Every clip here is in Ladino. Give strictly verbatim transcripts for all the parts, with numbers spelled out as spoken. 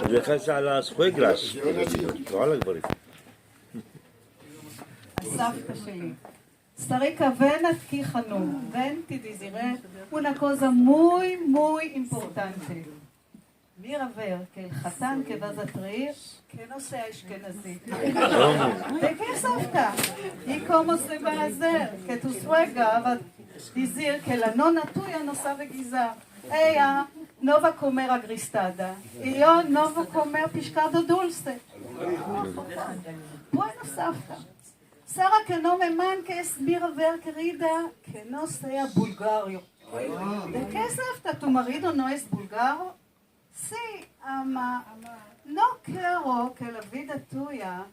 Deja a las suegras, no a los maridos. A savta sheli. Sarika, ven aki, Hanun, ven te dizire una koza muy, muy importante. Mira ver ke el hatan ke vas a traer ke no sea eshkenazi. De ke, savta? I komo se va a azer ke tu suegra va a dizir ke la nona tuya no save gizar? Eya no va a komer agristada. I yo no vo a komer peshkado dulse. Bueno, savta. Sara, ke no me mankes, mira ver, kerida, ke no sea bulgario. De ke, savta? Tu marido no es bulgaro? Si, ama no kero ke la vida tuya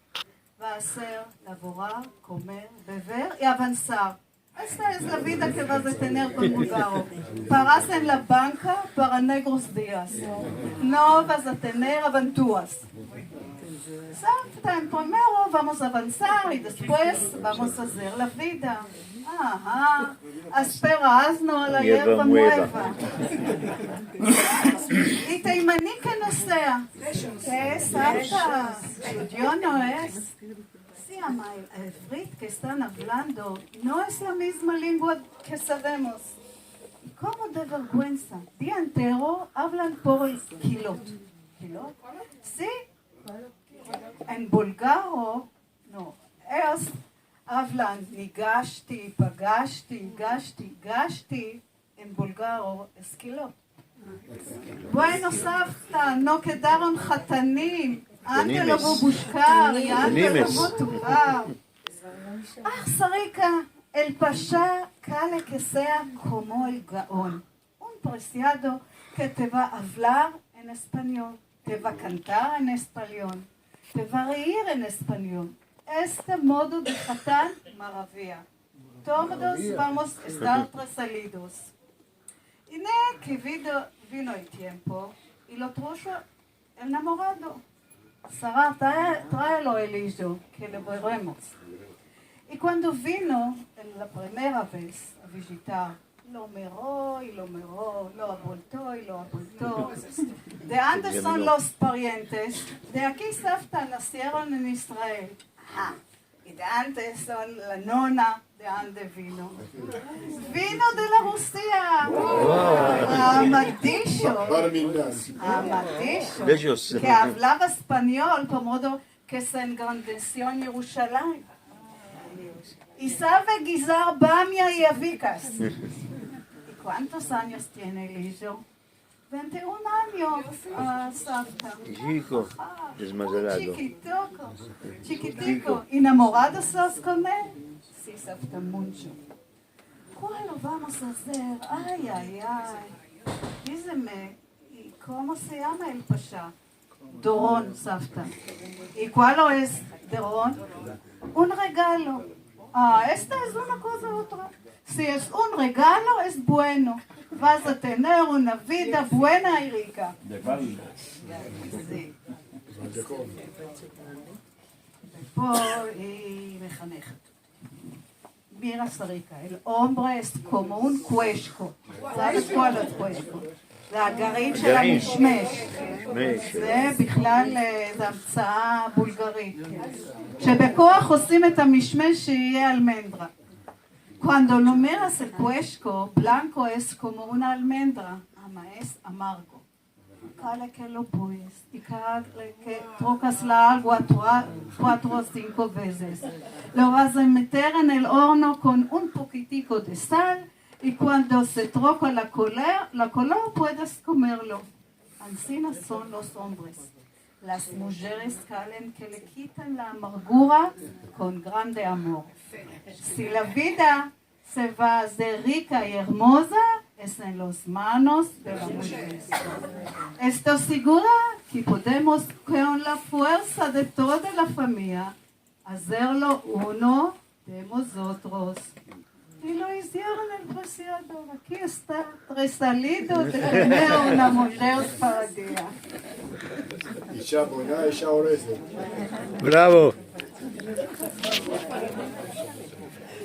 va a ser lavorar, komer, bever i avansar. Esta es la vida ke vas a tener kon bulgaro. Paras en la banka para negros dias. No vas a tener aventuras. Savta, en primero vamos a avansar i despues vamos a azer la vida. Aha, espera asno a la yerba mueva. I teimani ke no sea. Ke, savta? Djudio no es. Si, ama, el evrit ke estan avlando no es la mizma lengua ke savemos. I komo de verguensa, dia entero avlan por el kilot. Kilot? Si, en bulgaro, no, eyos avlan nigashti, pagashti, gashti, gashti, en bulgaro es kilot. Bueno, savta, no kedaron hatanim. Ante lo vo bushkar, i ante lo vo tokar. Ah, Sarika, el pasha kale ke sea komo el gaon. Un presiado ke te va a avlar en espanyol, te va a kantar en espanyol, te va a reir en espanyol. Este modo de hatan maravia. Todos vamos a estar tresalidos. Ine ke vino, vino el tiempo i lo trusho el enamorado. Sara, trae, traelo el ijo, ke lo veremos. I kuando vino en la primera vez a vijitar, lo miro i lo miro, lo abolto i lo abolto. De ande son los parientes? De aki, savta, nasieron en Israel. Aha. I de ande son la nona? De ande vino? Vino de la Rusia. Ama disho, ama disho ke avlava espanyol, por modo ke se engrandesio en Yerushalayim. I save gizar bamia i avikas. I kuantos anyos tiene el ijo? Vente un anyos, ah, savta. Chiko, ah, dezmazalado. Chikitiko, chikitiko. Enamorados sos kon el? Si, savta, muncho. Kualo vamos a azer? Ay, ay, ay. Dizeme, i komo se yama el pasha? Doron, savta. I kualo es Doron? Un regalo. Ah, esta es una koza otra. Si es un regalo, es bueno. Vas a tener una vida buena i rika. Si. Por i mehaneha. Mira, Sarika, el ombre es komo un kueshko. Saves kual es kueshko? Ze agarin shel amishmesh. Ze behlal, eh, ze aמצאה בולגרית. שבכוח עושים את המשמש שיהיה אלמנדרה. Kuando lo miras el kueshko, blanko es komo una almendra, ama es amargo. Kale ke lo bues i kale ke trokas la agua tua-, kuatro o sinko vezes. Lo vas a meter en el orno kon un pokitiko de sal i kuando se troka la koler-, la kolor puedes komerlo. Ansina son los ombres. Las mujeres kalen ke le kitan la amargura kon grande amor. Si la vida se va a azer rika i ermoza, es en las manos de la mujer. Esto sigura ke podemos, kon la fuersa de toda la famiya, azerlo uno de mozotros. I lo izieron el presiado. Aki esta, tresalido de tener una mujer sefaradia. Isha bona, isha orezet. Bravo.